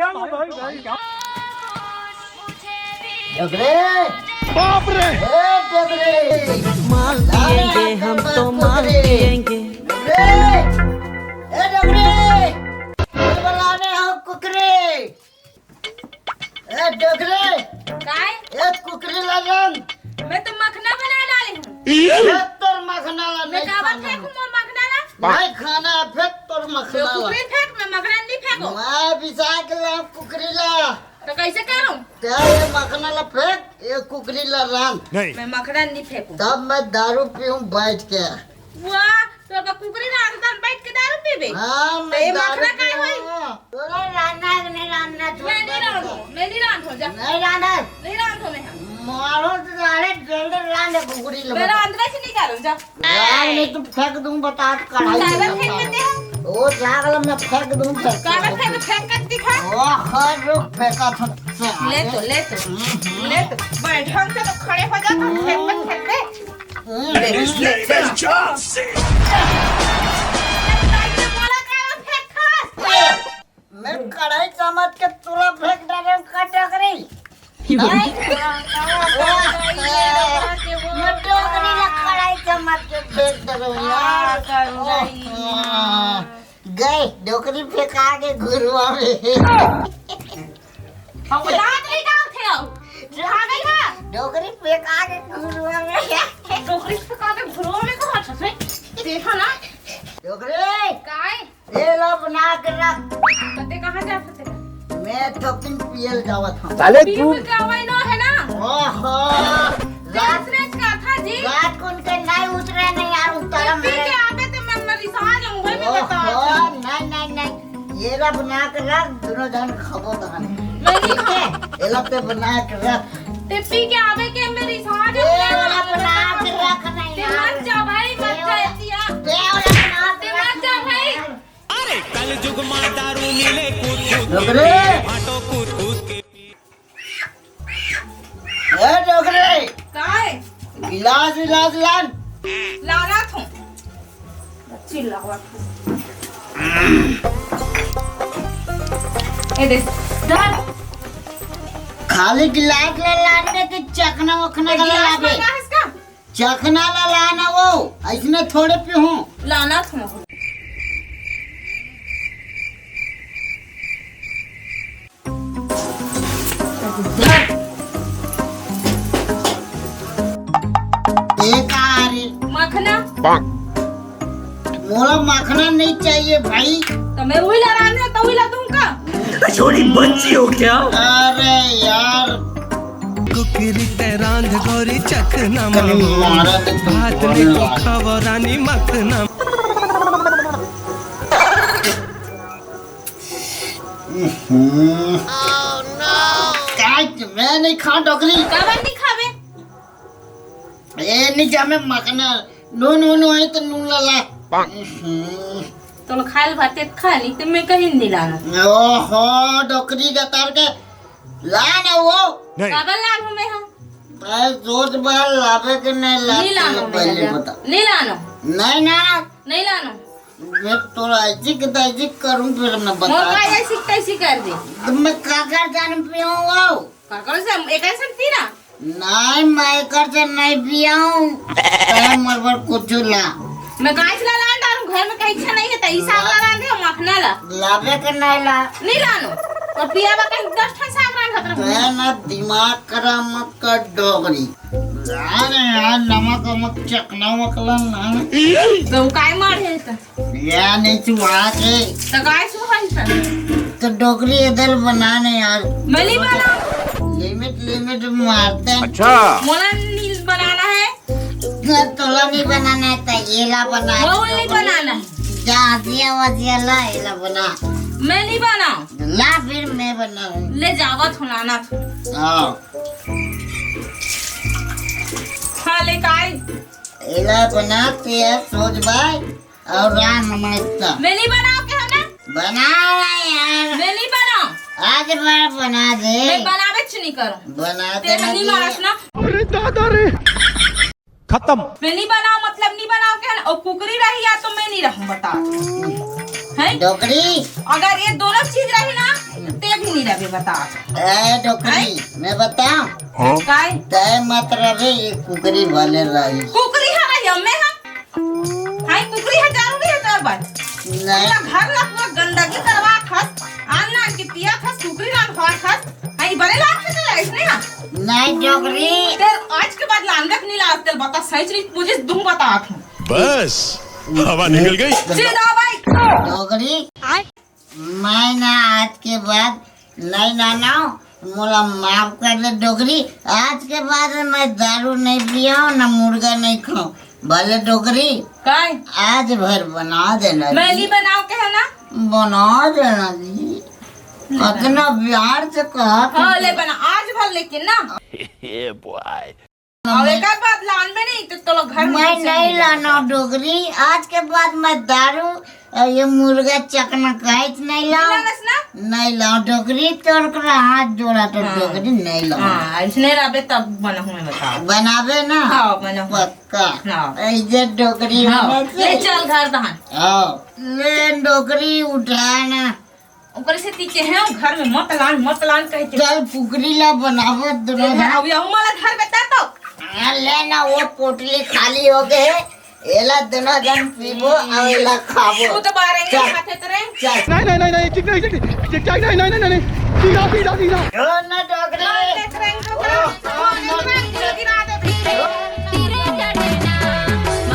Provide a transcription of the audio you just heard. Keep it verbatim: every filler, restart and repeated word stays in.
डोकरे, बाप रे। ए डोकरे, माल पिएंगे हम तो माल पिएंगे। डोकरे, ए डोकरे, बोलाने हो कुकरी। ए डोकरे, काय? ए कुकरी ला रंध। मैं तो मखना बना डाली हूँ। फेंक तोर मखना ला, मैं नहीं काबर खाना। फेंकूं मोर मखना ला? नहीं खाना है, फेंक तोर मखना ला। कुकरी फेंक, मैं मखना नहीं फेंकूं। मैं बिसा के ला कुकरी ला। तो कैसे करूं? क्या ये मखना ला फेंक, ये कुकरी ला रंध। नहीं। मैं मखना नहीं फेंकूं। तब मैं दारू पीऊं बैठ के। वाह, तोर का कुकरी रांधन बैठ के दारू पीबे? हाँ, तो मैं ये दारू मखना काय पीऊँ। होई? तोला रांधना है कि नहीं रांधना, छोड़ मैं नहीं दे। रांधो, मैं नहीं रांधो, जा। नहीं रांधे। नहीं रांधो मैं हम। मारो तो साले जल्दी रांधे कुकरी लो। मैं रांधना से नहीं करूँ, जा। रांध नहीं तो फेंक दूँ, बता, कढ़ाई कागज में फेंक बता। देते हैं। वो जागल में फेंक दूँ, फेंक कागज दूँ। फेंक, फेंक कर दिखा। ओह, रुक, फेंका था साले। ले तो, ले तो, हम्म। ले तो। बैठ, ढंग से तो खड़े हो जा, तो फेंक मत, फेंक दे। मैं कढ़ाई समझ के तोला फेंक डाले हूँ, का डोकरी? मैं डोकरी ला कढ़ाई समझ के फेंक डाले हूँ यार। गए, डोकरी फेंका के घुरुआ में। हम दांत नहीं डालते हो। खा गई ना? डोकरी फेंका के घुरुआ में। डोकरी फेंका के घुरुआ में कहाँ से? देखो ना। डोकरी। काय? ये लो बना के रख। कते कहाँ जा सकते हैं? मैं थोकिन पियल जावत हूँ। साले पीहू तू जावई नो है ना? ओहो। रात, रात रे कथा जी। रात को उनके नहीं उतरे नहीं यार, उतरम पी के आवे तो मैं मरिसा जाऊँ भाई, मैं बता। ओहो, नहीं, नहीं, नहीं। ये ला बना के रख, दोनों जन खाबो तहन। मैं नहीं खाऊं। एला ते बना के रख। ते पी के आवे के मेरी साँझ ए, में वाला बना के रख नहीं ते यार। मत जा भाई, मत ए, जा वाला, इतिया। ए, वाला बना के ते रख मत जा नहीं भाई। यार। अरे कल जुग मा दारू मिले कूद कूद के, डोकरे। फाटो कूद कूद के। ए डोकरे। काय? गिलास, गिलास लान। लाना थो। चिल्लावा। ए दे, धर। खाली गिलास ला लाने के चखना वखना का गिलास लावे। मंगा है इसका? चखना ला लाना वो, ऐसने थोड़े पीहूँ। लाना थो। ए का रे? मखना। मोला मखना नहीं चाहिए भाई। तो मैं वही ला रहा हूँ, तो वही ला दूंगा। छोटी बच्ची हो क्या? अरे यार। कुकरी ते रांध गोरी चखना कल मामो। मारा तो तुम भात बोलने में वाले। खावो रानी मखना। हम्म। काय मैं नहीं खा डोकरी। काबर नहीं खावे? ए नहीं जामे मखना। नून वून होए तो नून ला ला। हम्म। तो खाल भाते खा नहीं तो मैं कहीं नहीं लाना। ओहो, डोकरी डतार के ला ना वो। नहीं। काबर लानू मैं हम? अरे, सोच बार लावे के नहीं लावे, नहीं लानो मैं पहले जा। बता। नहीं लानो। नहीं ना। नहीं लानो। मैं तोरा ऐसी के तैसी करूं, फिर मैं बता मोर का दूं। ऐसी के तैसी कर दे। तो मैं काकर जान पियो वो? काकर से एक ऐसा पी ना। नहीं, मैं एकर से नहीं पियाऊं। तै मोर बर कुछ ला। मैं कांच ला लान डालूं, घर में कहीं अच्छा नहीं है, तो ई साग ला लान दे, मखना ला। लावे के नहीं ला। नहीं लानो। और पिया बा कहीं दस ठन साग रांध खतरा। तै ना दिमाग खराब मत कर डोकरी। जाने यार, नमक वमक चखना वखना ना। तो काय मार है तो? या नहीं चुहा के। तो काय चुहा है तो? तो डोकरी इधर बना ने यार। मैं नहीं बनाऊं। लिमिट, लिमिट मारते हैं। अच्छा। मोला नहीं बनाना है। तो तोला नहीं बनाना है तो ये ला बना। वो नहीं बनाना है। जा, दिया वजिया ला, ये ला बना। मैं नहीं बनाऊं। ला फिर मैं बनाऊं। ले जावा थो, लाना थो। हाँ। हाँ, ले काय? एला बना के सोच भाई और राम नमस्ता। मैं नहीं बनाओ के हो ना? बना ना यार। मैं नहीं बनाओ। आज बार बना दे। मैं बनावे च नहीं करो। बना दे तेरे ना नहीं जी। मारस ना। अरे दादा रे। खत्म। मैं नहीं बनाओ, मतलब नहीं बनाओ के है ना? और कुकरी रही या तो मैं नहीं रहूं, बता। हैं? डोकरी। अगर ये दोनों चीज रही ना, ते नहीं रहे बता। ए डोकरी, मैं बताऊं? काय? तय मत रहे, ये कुकरी वाले रही। कुकरी हरा यम्मे हा। हाय कुकरी हा जरूरी है तोर बर। नहीं। पूरा घर ला पूरा गंदगी करवा खस, आन आन के पिया खस, कुकरी रांधवा खस। हाय बड़े लाग से तो लाइस ने हा। नहीं डोकरी। तेल आज के बाद लांदक नहीं लाग तेल बता सही चीज मुझे दुम बता था। बस हवा निकल गई। सीधा भाई। डोकरी। मैं ना आज के बाद नहीं लाना हूँ, मोला माफ कर दे डोकरी। आज के बाद मैं दारू नहीं पिया हूँ, ना मुर्गा नहीं खाऊं। भले डोकरी, काय? आज भर बना देना मैं जी। नहीं बनाओ के है ना? बना देना जी। कतना प्यार से कहा हाँ, ले बना आज भर लेकिन ना। ये बॉय। अब एक आध बात लान में नहीं तो तोला घर में मैं घुसे नहीं नहीं लाना डोकरी। आज के बाद मैं दारू और ये मुर्गा चकना काइच नहीं लाओ। लानस ना? नहीं लाओ डोकरी, तोर करा हाथ जोड़ा तो हाँ। डोकरी नहीं लाओ। हाँ, इसने राबे तब बना हूँ मैं बता। बनावे ना? हाँ, बना हूँ। पक्का। हाँ। ऐसे डोकरी हाँ। बने से। ले चल घर दहन। हाँ। ले डोकरी उठाना। ओकरे से ती केहे हो घर में मत लान, मत लान कह के। चल कुकरी ला बनावत दोनों ए, जन। अब यहू माला घर बेटा तो। हाँ, ले ना वो पोटली खाली हो गए। एला दोनों जन पीबो और एला खाबो। तू तो बारे चल। खाते करे। चल। नहीं, नहीं, नहीं, नहीं, ठीक नहीं, ठीक नहीं, ठीक, ठीक, नहीं, नहीं, नहीं, नहीं, सीधा, सीधा, सीधा। ओ ना